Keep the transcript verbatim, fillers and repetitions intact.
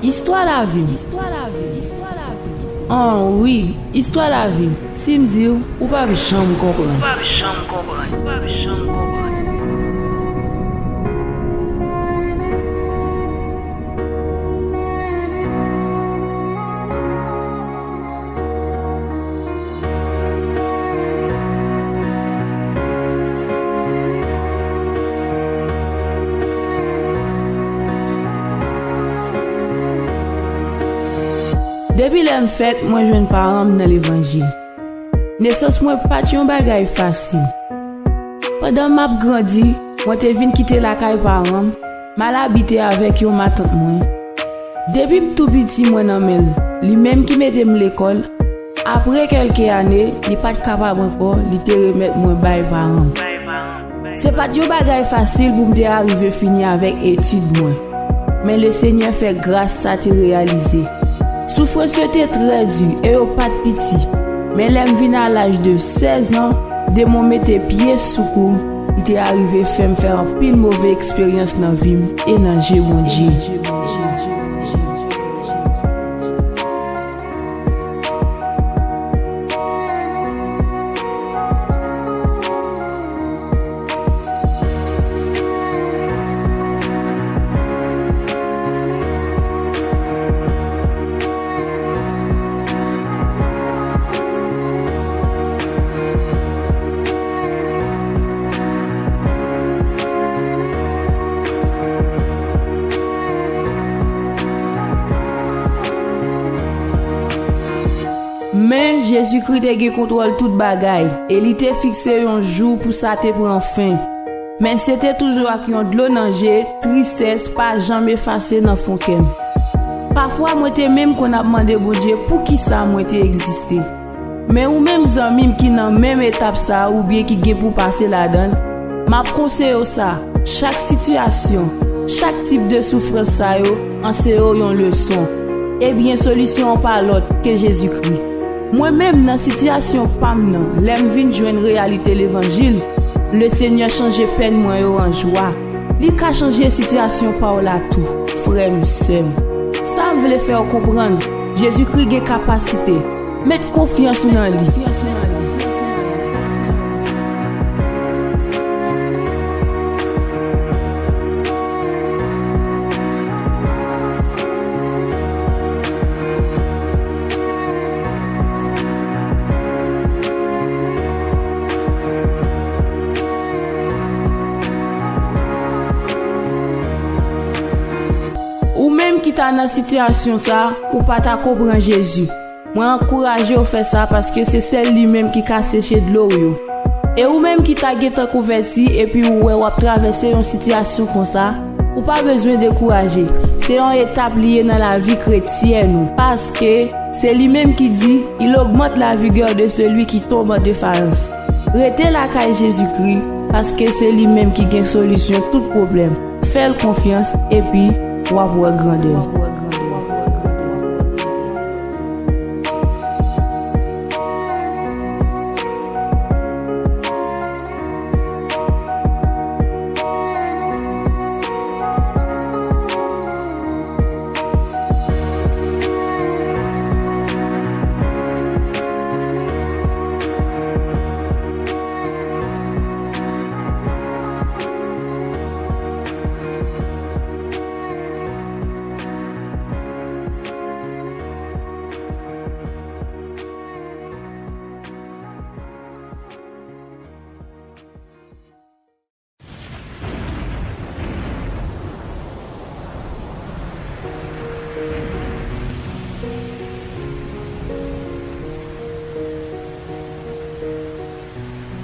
Istwa lavi m. An wi, istwa lavi m. Si m di w, ou p ap janm konprann. Depi lè m fèt, mwen jwenn paran m nan levanjil. Nesans mwen pa t yon bagay fasil. Pandan m ap grandi, mwen te vin kite lakay paran m, m al abite avèk yon matant mwen. Depi m tou piti, mwen nan men l. Li menm ki mete m lekòl. Apre kèlke ane, li pa t kapab ankò, li te remèt mwen bay paran m. Se pa t yon bagay fasil pou m te arive fini avèk etid mwen. Men Lesenyè fè gras sa te reyalize. Soufrans yo te trè di e yo pa t piti. Men lè m vin a laj de sèz an, demon mete pye sou kou m, li te arive fè m fè anpil move eksperyans nan vi m e nan je Bondye. Men Jezikri te gen kontwòl tout bagay, e li te fikse yon jou pou sa te pran fen. Men se te toujou ak yon dlo nan je, tristès pa janm efase nan fon kè m. Pafwa, mwen te menm konn ap mande Bondye poukisa mwen te egziste. Men ou menm, zanmi m ki nan menm etap sa a oubyen ki gen pou pase ladan l, m ap konseye w sa, chak sitiyasyon, chak tip de soufrans sa yo anseye w yon leson. Ebyen, solisyon an pa lòt ke Jezikri. Mwen menm, nan sitiyasyon pa m nan, lè m vin jwenn reyalite levanjil, Lesenyè chanje pèn mwen yo an jwa. Li ka chanje sitiyasyon pa w la tou, frè m, sè m. Sa m vle fè w konprann, Jezikri gen kapasite. Met konfyans ou nan li. Ou menm ki ta nan sitiyasyon sa a, ou pa ta konprann Jezi. Mwen ankouraje w fè sa paske se sèl li menm ki ka seche dlo w yo. E ou menm ki ta gentan konvèti epi ou wè w ap travèse yon sitiyasyon konsa, ou pa bezwen dekouraje. Se yon etap li ye nan lavi kretyèn ou. Paske se li menm ki di, Il augmente la vigueur de celui qui tombe en défaillance. Rete lakay Jezikri, paske se li menm ki gen solisyon tout pwoblèm. Fè l konfyans, epi w ap wè grandè l.